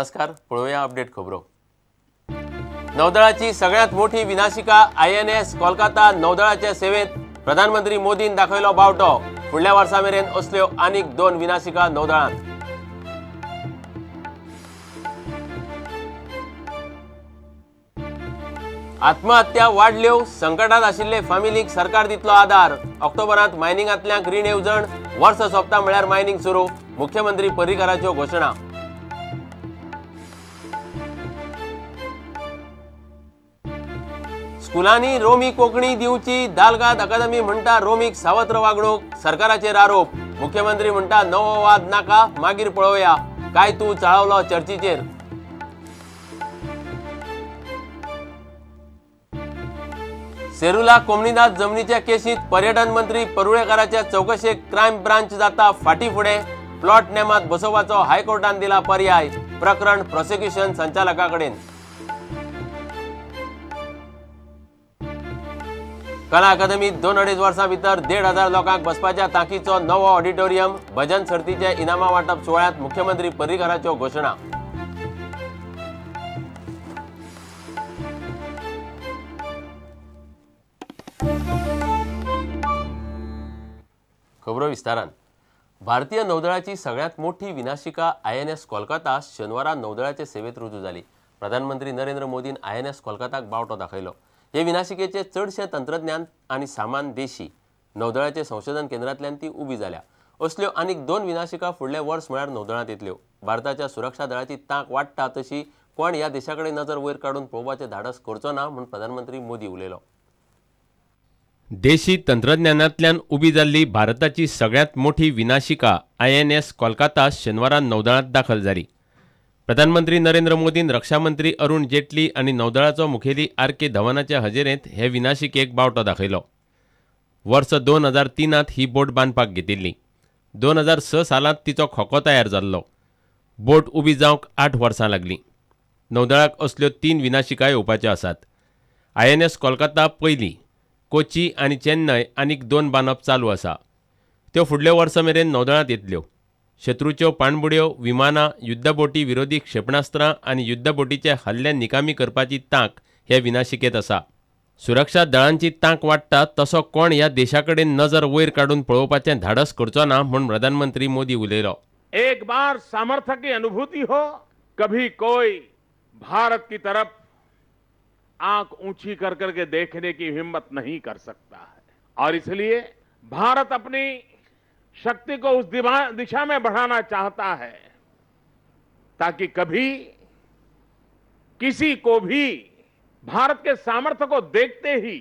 नमस्कार, पळोवया अपडेट खबरो। नौदळाची सगळ्यात मोठी विनाशिका INS Kolkata नौदळाच्या सेवेत प्रधानमंत्री मोदीन दाखयलो बावटो। फुडल्या वर्सा मेरेन असल्यो आनीक 2 विनाशिका नौदळांत। आत्महत्या वाडल्यो, संकटात आशिल्ले फामिलीक सरकार दितलो आदार। ऑक्टोबरांत मायनिंगांतल्यांक रीण येवजण, वर्स सोंपता म्हळ्यार मायनिंग सुरू, मुख्यमंत्री पर्रीकाराच्यो घोशणा। स्कुलांनी रोमी कोंकणी दिवची, दालगाद अकादमी म्हणटा रोमीक सावत्र वागणूक, सरकाराचेर आरोप। मुख्यमंत्री म्हणटा नवो वाद नाका, मागीर पळोवया। काय तूं चाळवलो चर्चीचेर। सेरुला कोमनीदाद जमनीच्या केशीत पर्यटन मंत्री परुळेकाराच्या चौकशेक क्रायम ब्रांच जाता फाटी फुडें। प्लॉट नेमात बसोवपाचो हायकोर्टान दिला पर्याय, प्रकरण प्रोसिक्युशन संचालका कडेन। कला अकादमीत 2-2.5 वर्सां भितर 1,500 लोकांक बसपाच्या तांकीचो नवो ऑडिटोरियम, भजन सर्तीचे इनामां वांटप सुवाळ्यांत मुख्यमंत्री पर्रीकाराच्यो घोशणा। खबरो विस्तारान। भारतीय नौदळाची सगळ्यात मोठी विनाशिका INS Kolkata शेनवारा नौदळाचे सेवेत रुजू जाली। प्रधानमंत्री नरेंद्र मोदीन INS कोलकाताक बावटो दाखयलो। हे विनाशिकेचे चडशे तंत्रज्ञान आनी सामान देशी। नौदळाचे संशोधन केंद्रांतल्यान ती उबी जाल्या। असल्यो आनीक 2 विनाशिका फुडले वर्स म्हळ्यार नौदळांत येतल्यो। भारताच्या सुरक्षा दळाची तांक वाडटा तशी कोण ह्या देशा कडेन नजर वयर काडून पळोवपाचें धाडस करचो ना म्हूण प्रधानमंत्री मोदी उलयलो। देशी तंत्रज्ञानांतल्यान उबी जाल्ली भारताची सगळ्यात मोठी विनाशिका INS Kolkata शेनवारा नौदळांत दाखल जाली। प्रधानमंत्री नरेंद्र मोदीन रक्षामंत्री अरुण जेटली आनी नौदळाचो मुखेली RK धवनाच्या हजेरेंत हे विनाशिकेक बावटो दाखयलो। वर्स 2003 ही बोट बांदपाक घेतिल्ली। 2006 सालांत तिचो खोको तयार जाल्लो। बोट उबी जावंक 8 वर्सां लागलीं। नौदळाक असल्यो 3 विनाशिका येवपाच्यो आसात। INS Kolkata पयली, कोची आनी चेन्नय आनीक 2 बांदप चालू आसा। त्यो फुडल्या वर्सा मेरेन नौदळांत येतल्यो। शत्रूच्यो पाणबुड्यो, विमानां, युद्धबोटी विरोधी क्षेपणास्त्रां आनी युद्धबोटीचे हल्ले निकामी करपाची तांक हे विनाशिकेत आसा। सुरक्षा दळांची तांक वाडटा तसो कोण ह्या देशा कडेन नजर वयर काडून पळोवपाचें धाडस करचो ना म्हूण प्रधानमंत्री मोदी उलयलो। एक बार सामर्थ्य की अनुभूति हो, कभी कोई भारत की तरफ आंख ऊंची कर करके देखने की हिम्मत नहीं कर सकता है और इसलिए भारत अपनी शक्ति को उस दिशा में बढ़ाना चाहता है ताकि कभी किसी को भी भारत के सामर्थ्य को देखते ही,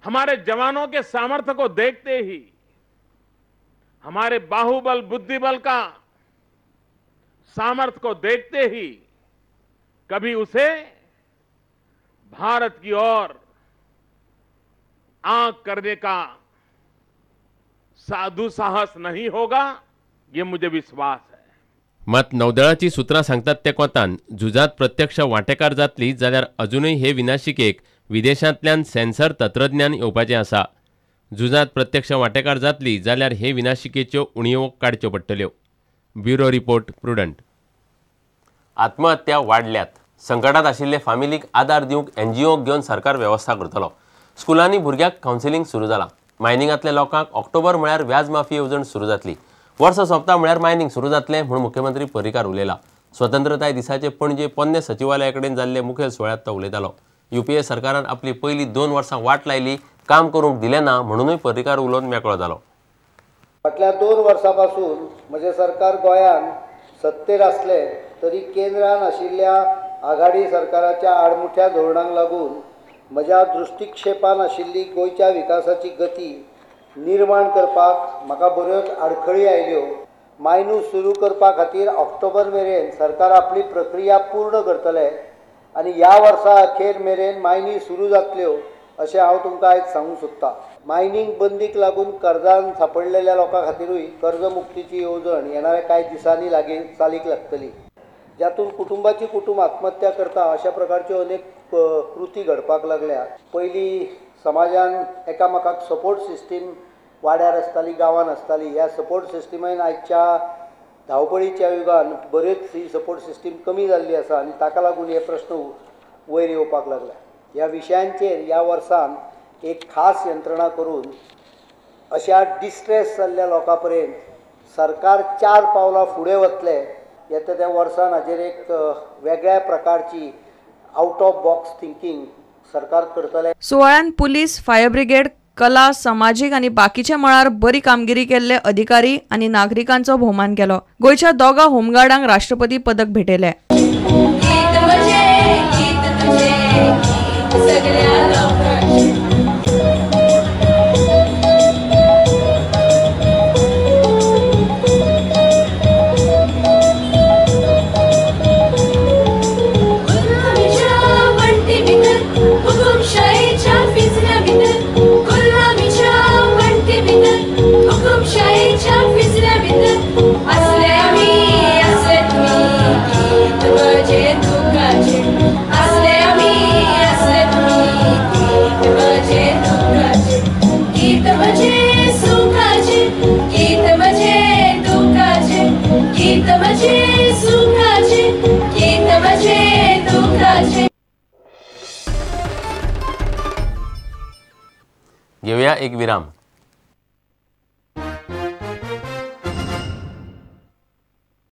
हमारे जवानों के सामर्थ्य को देखते ही, हमारे बाहुबल बुद्धिबल का सामर्थ्य को देखते ही कभी उसे भारत की ओर आंख करने का साधु साहस नहीं होगा, ये मुझे विश्वास है। मात नौदळाची सूत्रां सांगतात ते कोतान झुजांत प्रत्यक्ष वांटेकार जातली जाल्यार अजुनूय हे विनाशिकेक विदेशांतल्यान सेन्सर तंत्रज्ञान येवपाचें आसा। झुजांत प्रत्यक्ष वांटेकार जातली जाल्यार हे विनाशिकेच्यो उणीवो काडच्यो पडटल्यो। Bureau report, Prudent. आत्महत्या वाडल्यात, संकटात आशिल्ले फामिलीक आदार दिवंक NGOक घेवन सरकार वेवस्था करतलो। स्कुलांनी भुरग्यांक कावन्सिलींग सुरू जालां। मायनिंगांतल्या लोकांक ऑक्टोबर म्हळ्यार व्याज माफी येवजण सुरू जातली। वर्स सोंपता म्हळ्यार मायनिंग सुरू जातलें म्हूण मुख्यमंत्री पर्रीकार उलयला। स्वतंत्रताय दिसाचे पणजे पोन्ने सचिवालया कडेन जाल्ले मुखेल सुवाळ्यांत तो उलयतालो। UPA सरकारान आपली पयलीं 2 वर्सां वाट लायली, काम करूंक दिलें ना म्हणूनय पर्रीकार उलोवन मेकळो जालो। फाटल्या 2 वर्सां पासून म्हजें सरकार गोंयांत सत्तेर आसलें तरी केंद्रान आशिल्ल्या आघाडी सरकाराच्या आडमुठ्या धोरणांक लागून म्हज्या दृश्टीक्षेपान आशिल्ली गोंयच्या विकासाची गती निर्माण करपाक म्हाका बऱ्योच आडखळी आयल्यो। मायनू सुरू करपा खातीर ऑक्टोबर मेरेन सरकार आपली प्रक्रिया पूर्ण करतले आनी ह्या वर्सा अखेर मेरेन मायनी सुरू जातल्यो अशें हांव तुमकां आयज सांगूंक सोदतां। मायनींग बंदीक लागून कर्जान सांपडलेल्या लोकां खातीरूय कर्जमुक्तीची येवजण येणाऱ्या कांय दिसांनी लागीं चालीक लागतली, ज्यातून कुटुंबाची कुटुंब आत्महत्या करता अशा प्रकारच्यो अनेक कृती घडपाक लागल्या। पयलीं समाजान एकामेकाक सपोर्ट सिस्टीम वाड्यार आसताली, गांवान आसताली। ह्या सपोर्ट सिस्टमीन आयच्या धांवपळीच्या युगान बऱ्योच ही सपोर्ट सिस्टीम कमी जाल्ली आसा आनी ताका लागून हे प्रश्न वयर येवपाक लागले. ह्या विशयांचेर ह्या वर्सान एक खास यंत्रणा करून अशा डिस्ट्रेस जाल्ल्या लोकां पर्यंत सरकार 4 पावलां फुडें वतले येता त्या वर्सान हाजेर एक वेगळ्या प्रकारची आउट ऑफ बॉक्स थिंकींग सरकार करतले. सुवाळ्यान पुलीस, फायर ब्रिगेड, कला, समाजीक आनी बाकीच्या मळार बरी कामगिरी केल्ले अधिकारी आनी नागरिकांचो भोवमान केलो. गोंयच्या 2 होमगार्डांक राष्ट्रपती पदक भेटयले. घेऊया एक विराम.